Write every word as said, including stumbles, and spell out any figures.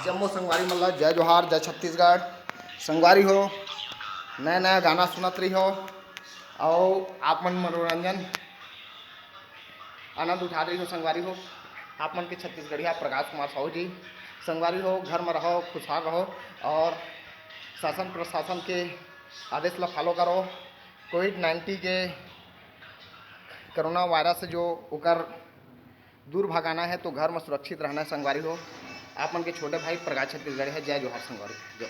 जम्मो संगवारी मन ला जय जोहार, जय छत्तीसगढ़। संगवारी हो, नया नया गाना सुनत रही हो, अउ आप मन मनोरंजन आनंद उठा रही हो। संगवारी हो, आप मन के छत्तीसगढ़िया प्रकाश कुमार साहू जी। संगवारी हो, घर में रहो, खुशहाल रहो, और शासन प्रशासन के आदेश ला फॉलो करो। कोविड नाइन्टीन के कोरोना वायरस से जो ओकर दूर भगाना है, तो घर में सुरक्षित रहना है। संगवारी हो, आप मन के छोटे भाई प्रकाश छत्तीसगढ़ है। जय जोहार संगवारी, जय।